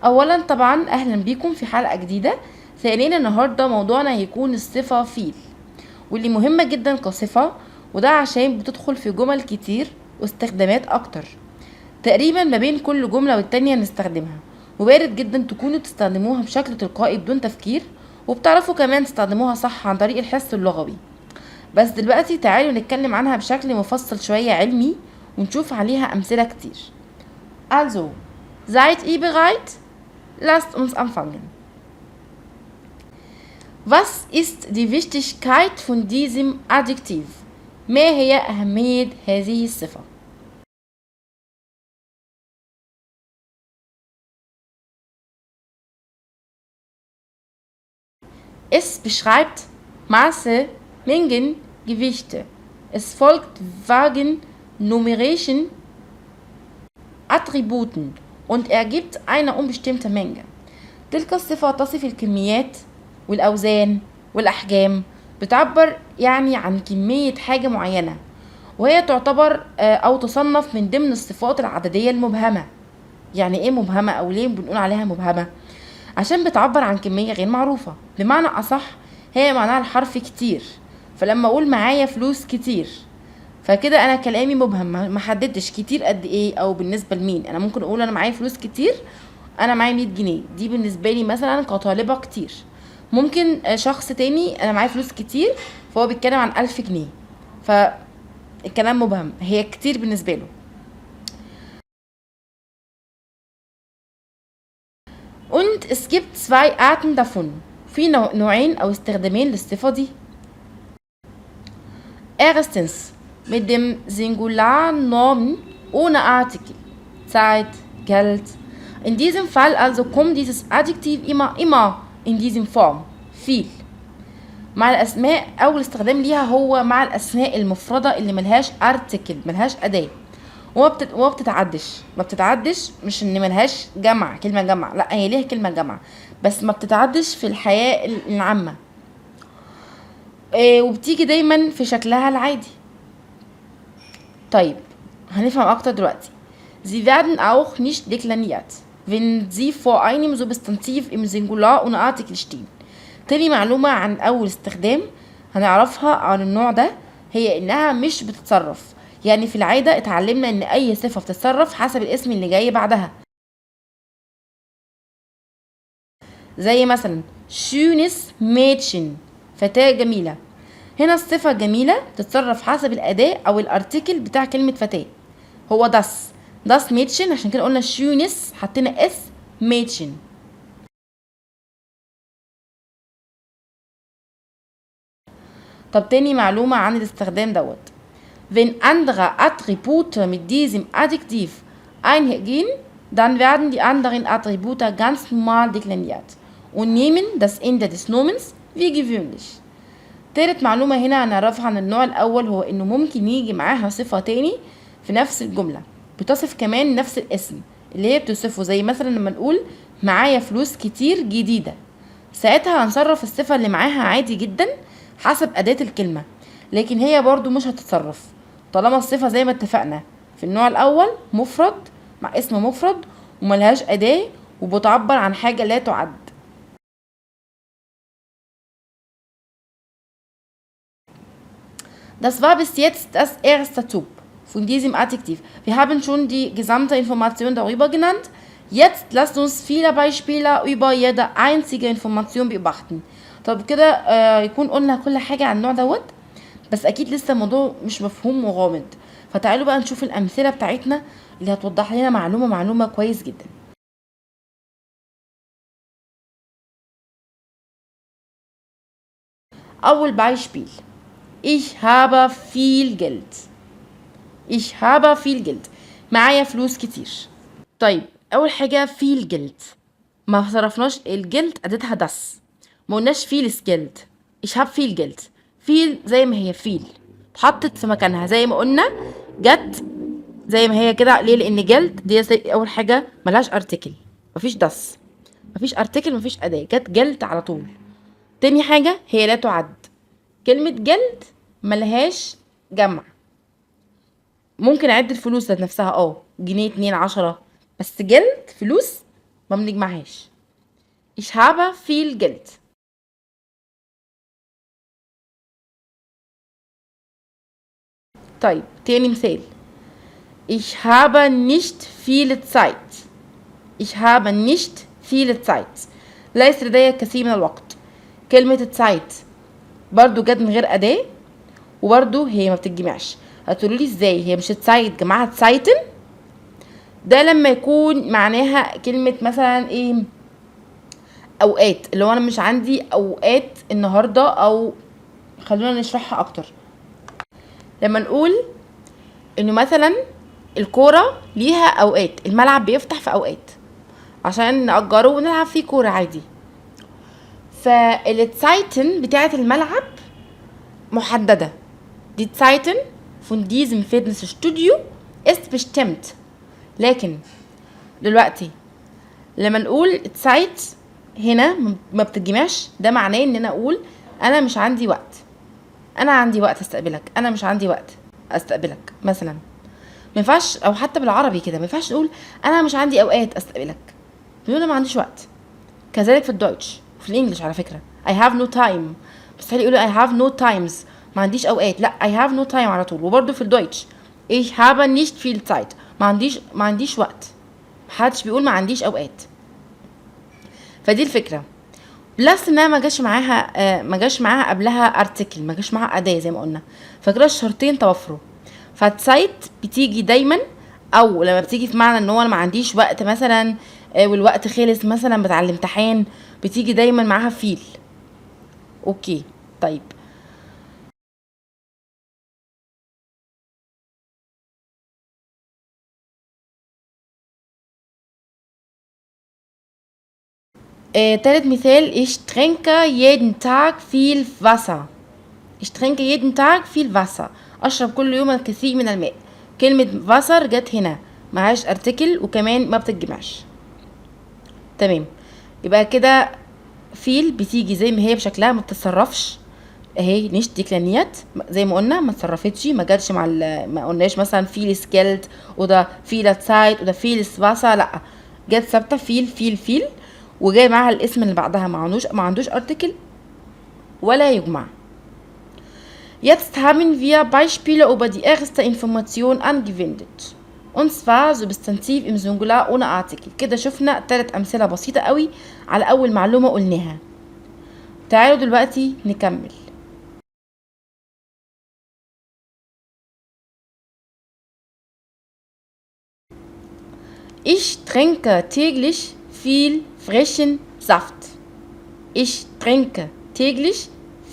اولا طبعا اهلا بيكم في حلقة جديدة. ثانيا النهاردة موضوعنا هيكون الصفة viel، واللي مهمة جدا كصفة، وده عشان بتدخل في جمل كتير واستخدامات اكتر. تقريبا ما بين كل جملة والتانية نستخدمها، وبارد جدا تكونوا تستخدموها بشكل تلقائي بدون تفكير، وبتعرفوا كمان تستخدموها صح عن طريق الحس اللغوي. بس دلوقتي تعالوا نتكلم عنها بشكل مفصل شوية علمي ونشوف عليها أمثلة كتير. Also, seid ihr bereit? Lasst uns anfangen. Was ist die Wichtigkeit von diesem Adjektiv? ما هي أهمية هذه الصفة؟ Es beschreibt Maße, Mengen, Gewichte. Es folgt vagen numerischen Attributen und ergibt eine unbestimmte Menge. تلك الصفة تصف الكميات والأوزان والأحجام، بتعبر يعني عن كمية حاجة معينة، وهي تعتبر أو تصنف من ضمن الصفات العددية المبهمة. يعني إيه مبهمة أو ليه بنقول عليها مبهمة؟ عشان بتعبر عن كمية غير معروفة، بمعنى أصح هي معناها الحرف كتير. فلما أقول معايا فلوس كتير، فكده أنا كلامي مبهم، ما حددتش كتير قد إيه أو بالنسبة لمين. أنا ممكن أقول أنا معايا فلوس كتير، أنا معايا 100 جنيه، دي بالنسبة لي مثلا كطالبة كتير. ممكن شخص تاني أنا معايا فلوس كتير، فهو بيتكلم عن 1000 جنيه، فالكلام مبهم، هي كتير بالنسبة له. Und es gibt zwei Arten davon. في نوعين أو استخدامين للصفة دي. Erstens mit dem Singularnomen ohne Artikel. Zeit, Geld. In diesem Fall also kommt dieses Adjektiv immer in diesem Form. Viel. مع الأسماء، أول استخدام ليها هو مع الأسماء المفردة اللي ملهاش article، ملهاش أداة، وما بتتعدش. ما بتتعدش مش إن ملهاش جمع، كلمة جمع، لا هي ليها كلمة جمع بس ما بتتعدش في الحياة العامة. وبتيجي دايما في شكلها العادي. هنفهم أكتر دلوقتي. Sie werden auch nicht dekliniert, wenn sie vor einem Substantiv im Singular ohne Artikel stehen. تاني معلومة عن أول استخدام هنعرفها عن النوع ده هي إنها مش بتتصرف. يعني في العادة اتعلمنا إن أي صفة بتتصرف حسب الاسم اللي جاي بعدها، زي مثلا schönes Mädchen، فتاة جميلة. هنا الصفة جميلة تتصرف حسب الأداة أو الارتيكل بتاع كلمة فتاة، هو das، das Mädchen، عشان كده قلنا schönes حطينا s Mädchen. طب تاني معلومة عن الاستخدام دوت، wenn andere Attribute mit diesem Adjektiv einhergehen, dann werden die anderen Attribute ganz normal dekliniert und nehmen das Ende des Nomens wie gewöhnlich. تالت معلومة هنا هنعرفها عن النوع الأول هو إنه ممكن يجي معاها صفة تاني في نفس الجملة بتصف كمان نفس الاسم اللي هي بتوصفه، زي مثلا لما نقول معايا فلوس كتير جديدة، ساعتها هنصرف الصفة اللي معاها عادي جدا حسب أداة الكلمة، لكن هي برضو مش هتتصرف طالما الصفة زي ما اتفقنا في النوع الأول مفرد مع اسم مفرد وملهاش أداة وبتعبر عن حاجة لا تعد. Das war bis jetzt das erste Typ von diesem Adjektiv. Wir haben schon die gesamte Information darüber genannt. Jetzt lasst uns viele Beispiele über jede einzige Information beobachten. طب كده، يكون قلنا كل حاجة عن النوع دوت، بس أكيد لسه الموضوع مش مفهوم وغامض، فتعالوا بقى نشوف الأمثلة بتاعتنا اللي هتوضح لنا معلومة معلومة كويس جدا. أول Beispiel: Ich habe viel Geld. Ich habe viel Geld. معايا فلوس كتير. أول حاجة viel Geld، ما صرفناش الجلد أديتها das، ما قلناش vieles Geld. Ich habe viel Geld. viel زي ما هي viel اتحطت في مكانها زي ما قلنا، جت زي ما هي كده. ليه؟ لأن جلد دي أول حاجة ملهاش ارتكل، مفيش das، مفيش ارتكل، مفيش أداة، جت جلد على طول. تاني حاجة هي لا تعد، كلمة جلد ملهاش جمع، ممكن أعد الفلوس ذات نفسها، جنيه 2 10، بس جلد فلوس ما بنجمعهاش. Ich habe viel Geld. طيب تاني مثال. Ich habe nicht viele Zeit. Ich habe nicht viele Zeit. ليس لدي الكثير من الوقت. كلمة Zeit برضو جت من غير أداة، وبرضو هي ما بتتجمعش. هتقولوا لي ازاي هي مش Zeit جمعها Zeiten؟ ده لما يكون معناها كلمة مثلا ايه، اوقات، اللي هو انا مش عندي اوقات النهاردة. او خلونا نشرحها اكتر. لما نقول انه مثلا الكورة ليها اوقات، الملعب بيفتح في اوقات عشان نأجره ونلعب فيه كورة عادي، فال Zeiten بتاعة الملعب محددة. Die Zeiten von diesem Fitnessstudio ist bestimmt. لكن دلوقتي لما نقول Zeit هنا ما بتتجمعش، ده معناه ان انا اقول انا مش عندي وقت، انا عندي وقت استقبلك، انا مش عندي وقت استقبلك مثلا. ما ينفعش، او حتى بالعربي كده ما ينفعش نقول انا مش عندي اوقات استقبلك، بنقول انا ما عنديش وقت. كذلك في ال Deutsch وفي ال English على فكره، I have no time، بس يقولوا I have no times، ما عنديش اوقات، لا I have no time على طول. وبرده في ال Deutsch ich habe nicht viel Zeit، ما عنديش وقت، محدش بيقول ما عنديش اوقات. فدي الفكره. plus انها ما جاش معاها، ما جاش معاها قبلها Artikel، ما جاش معاها اداه زي ما قلنا، فكده الشرطين توفروا. ف Zeit بتيجي دايما، او لما بتيجي في معنى ان هو انا ما عنديش وقت مثلا، والوقت خلص مثلا بتاع الامتحان، بتيجي دايما معاها viel. okay طيب تالت مثال. Ich trinke jeden Tag viel Wasser. Ich trinke jeden Tag viel Wasser. أشرب كل يوم الكثير من الماء. كلمة Wasser جت هنا معهاش Artikel، وكمان ما بتتجمعش. تمام، يبقى كده viel بتيجي زي ما هي بشكلها، ما بتتصرفش، اهي nicht dekliniert زي ما قلنا، ما اتصرفتش، ما جاتش مع ما قلناش مثلا vieles Geld وده viele Zeit وده vieles Wasser، لا جت ثابته viel viel viel، وجاي معاها الاسم اللي بعدها، ما عندوش Artikel ولا يجمع. Jetzt haben wir Beispiele über die erste Information angewendet. Und zwar Substantiv im Singular ohne Artikel. كده شفنا 3 أمثلة بسيطة قوي على أول معلومة قلناها. تعالوا دلوقتي نكمل. Ich trinke täglich viel frischen Saft. Ich trinke täglich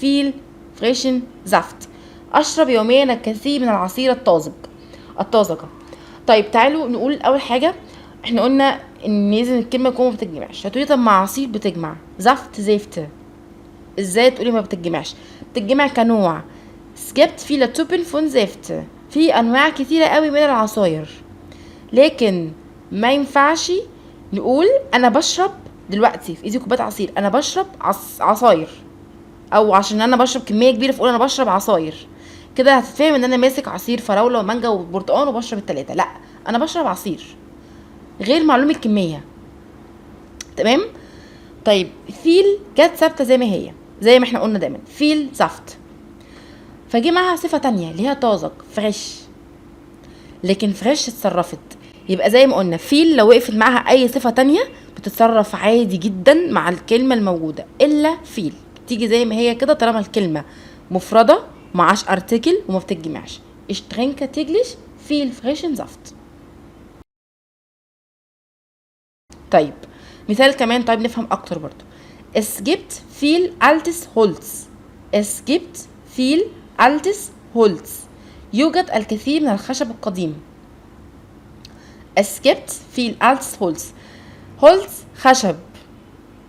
viel frischen Saft. أشرب يوميا الكثير من العصير الطازجة. طيب تعالوا نقول أول حاجة، احنا قلنا إن لازم الكلمة تكون ما بتتجمعش. هتقولي طب ما عصير بتجمع، Saft Säfte، ازاي تقولي ما بتتجمعش؟ بتتجمع كنوع. Es gibt viele Typen von Säfte، في أنواع كثيرة قوي من العصاير، لكن ما ينفعش نقول أنا بشرب دلوقتي في إيدي كوباية عصير، أنا بشرب عصاير، أو عشان أنا بشرب كمية كبيرة فأقول أنا بشرب عصاير. كده هتتفهم إن أنا ماسك عصير فراولة ومانجا وبرتقان وبشرب التلاتة. لا، أنا بشرب عصير غير معلوم الكمية. تمام؟ طيب viel جت ثابتة زي ما هي، زي ما احنا قلنا دايما viel Saft، فجي معاها صفة تانية اللي هي طازج frisch، لكن frisch اتصرفت. يبقى زي ما قلنا viel لو وقفت معاها أي صفة تانية بتتصرف عادي جدا مع الكلمة الموجودة، إلا viel تيجي زي ما هي كده طالما الكلمة مفردة معاش Artikel وما بتتجمعش. Ich trinke täglich viel frischen Saft. طيب مثال كمان، طيب نفهم أكتر برضو. Es gibt viel altes Holz. Es gibt viel altes Holz. يوجد الكثير من الخشب القديم. Es gibt viel altes Holz. Holz خشب،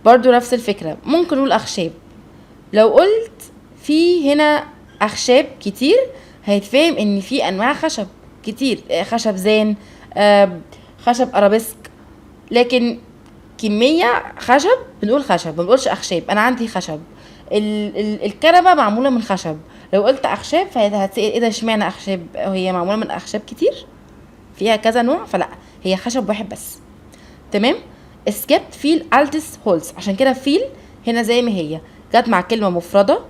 برضو نفس الفكرة، ممكن نقول أخشاب. لو قلت في هنا أخشاب كتير هيتفهم إن في أنواع خشب كتير، خشب زان، خشب أرابيسك، لكن كمية خشب بنقول خشب، ما بنقولش أخشاب. أنا عندي خشب، الكنبة معمولة من خشب. لو قلت أخشاب فهتسأل إيه ده، اشمعنى أخشاب؟ هي معمولة من أخشاب كتير فيها كذا نوع، فلا هي خشب واحد بس. تمام؟ Es gibt viel altes Holz. عشان كده viel هنا زي ما هي جت مع كلمة مفردة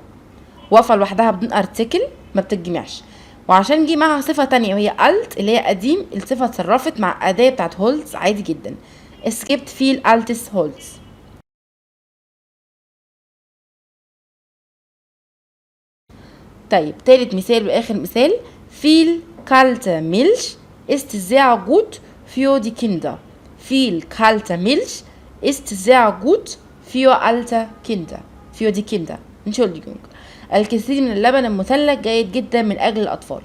واقفة لوحدها بدون Artikel ما بتتجمعش، وعشان جه معاها صفة تانية وهي alt اللي هي قديم، الصفة اتصرفت مع أداة بتاعت Holz عادي جدا. Es gibt viel altes Holz. طيب تالت مثال وآخر مثال، viel kalte Milch ist sehr gut für die Kinder. Viel kalte Milch ist sehr gut für alte Kinder. Für die Kinder. Entschuldigung. الكثير من اللبن المثلج جيد جدا من أجل الأطفال.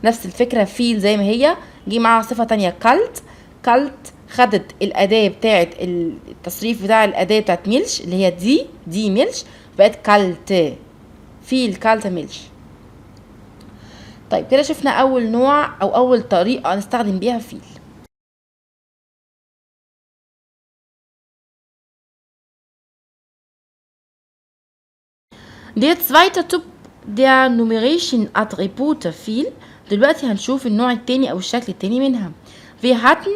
نفس الفكرة viel زي ما هي جه معاها صفة تانية kalt. Kalt خدت الأداة بتاعت التصريف بتاع الأداة بتاعت Milch اللي هي die Milch، بقت kalte. Viel kalte Milch. طيب كده شفنا أول نوع أو أول طريقة نستخدم بيها viel. Der zweite Typ der numerischen Attribute viel. دلوقتي هنشوف النوع التاني أو الشكل التاني منها. Wir hatten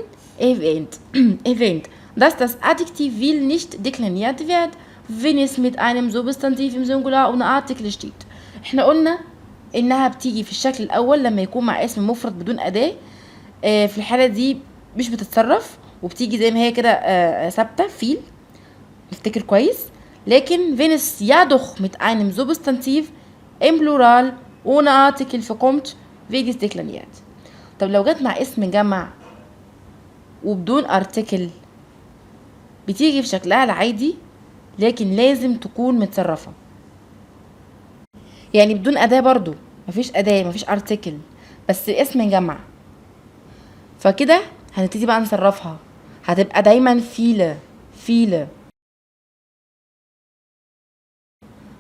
erwähnt, dass das Adjektiv viel nicht dekliniert wird, wenn es mit einem Substantiv im Singular ohne Artikel steht. احنا قلنا إنها بتيجي في الشكل الأول لما يكون مع اسم مفرد بدون أداة، في الحالة دي مش بتتصرف وبتيجي زي ما هي كده ثابتة viel، نفتكر كويس. لكن wenn es jedoch mit einem Substantiv im Plural ohne Artikel vorkommt, wird es dekliniert. طب لو جت مع اسم جمع وبدون Artikel بتيجي في شكلها العادي، لكن لازم تكون متصرفة، يعني بدون أداة برضو، مفيش أداة مفيش Artikel، بس اسم جمع. فكده هنبتدي بقى نصرفها، هتبقى دايما viele viele.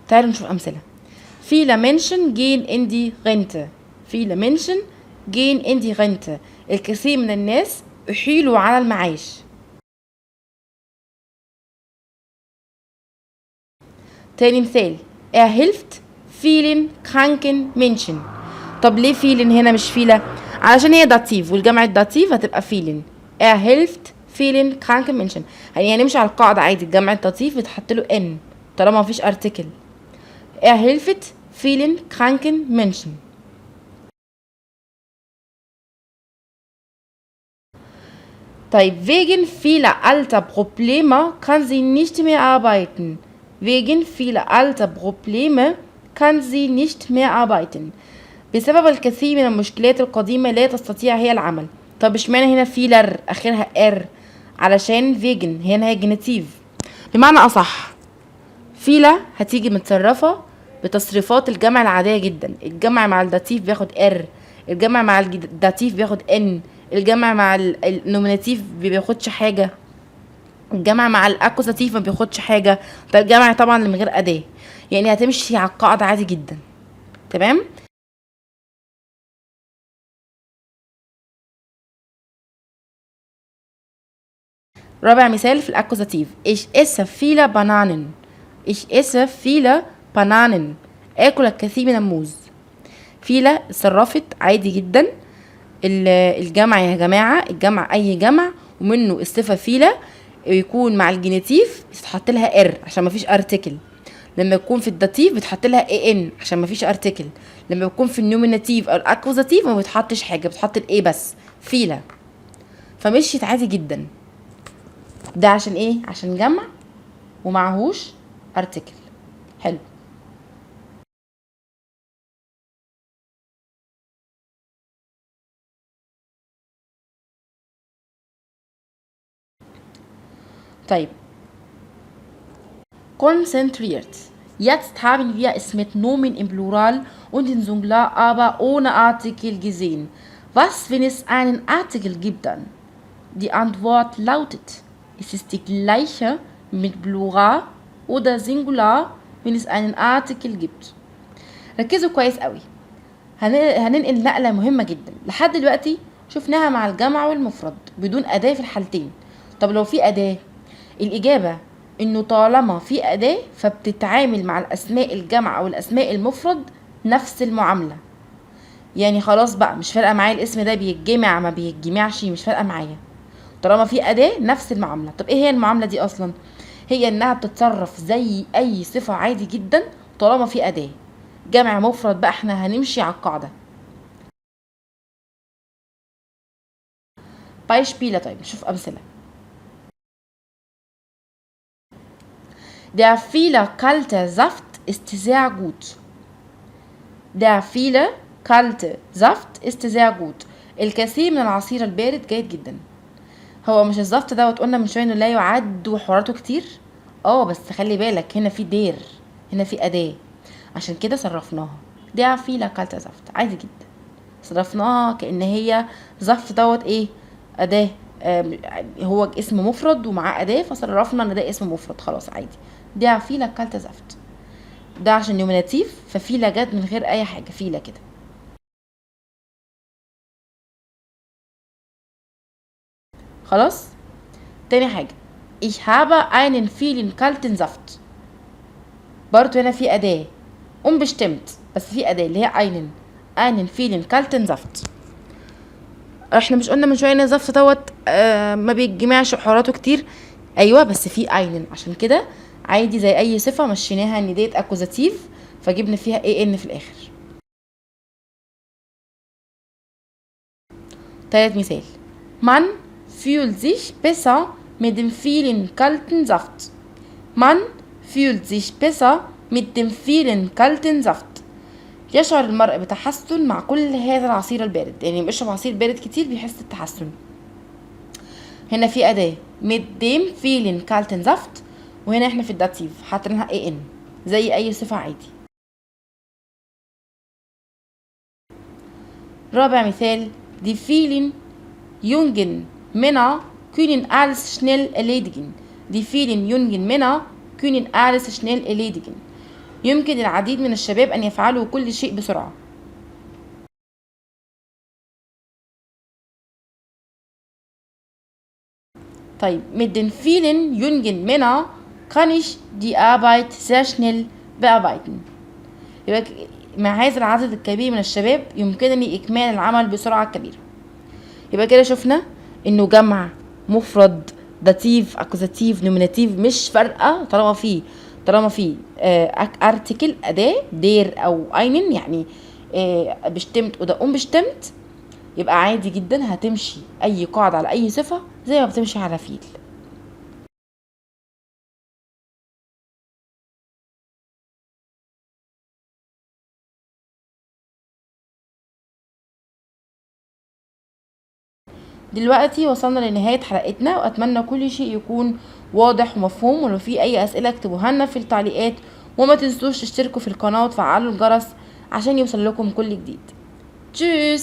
تعالوا نشوف أمثلة. Viele Menschen gehen in die Rente. Viele Menschen gehen in die Rente. الكثير من الناس أحيلوا على المعاش. تاني مثال، er hilft vielen kranken Menschen. طب ليه vielen هنا مش viele؟ علشان هي Dativ والجمع ال Dativ هتبقى vielen. Er hilft vielen kranken Menschen. يعني هنمشي على القاعدة عادي، الجمع ال Dativ بيتحط له n طالما مفيش Artikel. Er hilft vielen kranken Menschen. طيب wegen vieler alter Probleme kann sie nicht mehr arbeiten. Wegen vieler alter Probleme kann sie nicht mehr arbeiten. بسبب الكثير من المشكلات القديمة لا تستطيع هي العمل. طب اشمعنى هنا vieler اخرها er؟ علشان wegen هنا هي Genitiv. بمعنى اصح viele هتيجي متصرفة بتصريفات الجمع العادية جدا. الجمع مع ال Dativ بياخد er، الجمع مع ال Dativ بياخد n، الجمع مع ال Nominativ بياخدش حاجة، الجمع مع ال Akkusativ ما بياخدش حاجة. ده الجمع طبعا من غير أداة، يعني هتمشي على القاعدة عادي جدا. تمام. رابع مثال في ال Akkusativ، ich esse viele Bananen. Ich esse viele Bananen. آكل الكثير من الموز. viele اتصرفت عادي جدا. الجمع يا جماعة، الجمع أي جمع ومنه الصفة viele يكون مع ال Genitiv بتتحط لها er عشان مفيش Artikel. لما يكون في ال Dativ بتحط لها en عشان مفيش Artikel. لما يكون في ال Nominativ او ال Akkusativ ما بتحطش حاجه، بتحط ال e بس viele. فمشيت عادي جدا. ده عشان ايه؟ عشان جمع ومعهوش Artikel. حلو. طيب konzentriert. Jetzt haben wir es mit Nomen im Plural und in Singular, aber ohne Artikel gesehen. Was, wenn es einen Artikel gibt dann? Die Antwort lautet, es ist die gleiche mit Plural oder Singular, wenn es einen Artikel gibt. ركزوا كويس قوي. هننقل نقلة مهمة جدا. لحد دلوقتي شفناها مع الجمع والمفرد بدون أداة في الحالتين. طب لو في أداة؟ الإجابة إنه طالما في أداة فبتتعامل مع الأسماء الجمع أو الأسماء المفرد نفس المعاملة. يعني خلاص بقى مش فارقة معايا الاسم ده بيتجمع ما بيتجمعش، مش فارقة معايا. طالما في أداة نفس المعاملة. طب ايه هي المعاملة دي أصلا؟ هي إنها بتتصرف زي أي صفة عادي جدا طالما في أداة. جمع مفرد بقى احنا هنمشي على القاعدة. Beispiele، طيب نشوف أمثلة. Der viele kalte Saft ist sehr gut. Der viele kalte Saft ist sehr gut. الكثير من العصير البارد جيد جدا. هو مش ال Saft دوت قلنا من شوية انه لا يعد وحواراته كتير؟ بس خلي بالك هنا في der، هنا في أداة، عشان كده صرفناها der viele kalte Saft عادي جدا. صرفناها كأن هي Saft دوت ايه؟ أداة، هو اسم مفرد ومعاه أداة، فصرفنا ان ده اسم مفرد خلاص عادي. der viele kalte Saft ده عشان Nominativ، ف viele جت من غير اي حاجة، viele كده. خلاص. تاني حاجة ich habe einen vielen kalten Saft، برضو هنا في أداة unbestimmt بس في أداة اللي هي einen، einen vielen kalten Saft. احنا مش قلنا من شوية ان Saft دوت ما بيتجمعش حراراته كتير؟ ايوه بس في einen، عشان كده عادي زي اي صفة مشيناها ان ديت Akkusativ فجبنا فيها en في الاخر. تالت مثال man fühlt sich besser mit dem vielen kalten Saft. Man fühlt sich besser mit dem vielen kalten Saft. يشعر المرء بتحسن مع كل هذا العصير البارد، يعني بيشرب عصير بارد كتير بيحس بتحسن. هنا في أداة mit dem vielen kalten Saft، وهنا احنا في ال Dativ حاطينها en زي أي صفة عادي. رابع مثال die vielen jungen Männer können alles schnell erledigen. Die vielen jungen Männer können alles schnell erledigen. يمكن العديد من الشباب أن يفعلوا كل شيء بسرعة. طيب mit den vielen jungen Männern kann ich die Arbeit sehr schnell bearbeiten. يبقى مع هذا العدد الكبير من الشباب يمكنني إكمال العمل بسرعة كبيرة. يبقى كده شفنا إنه جمع مفرد Dativ Akkusativ Nominativ مش فارقة طالما في Artikel أداة der أو einen، يعني bestimmt oder unbestimmt، يبقى عادي جدا هتمشي أي قاعدة على أي صفة زي ما بتمشي على viel. دلوقتي وصلنا لنهاية حلقتنا، وأتمنى كل شيء يكون واضح ومفهوم، ولو في أي أسئلة اكتبوها لنا في التعليقات، وما تنسوش تشتركوا في القناة وتفعلوا الجرس عشان يوصل لكم كل جديد. Tschüss.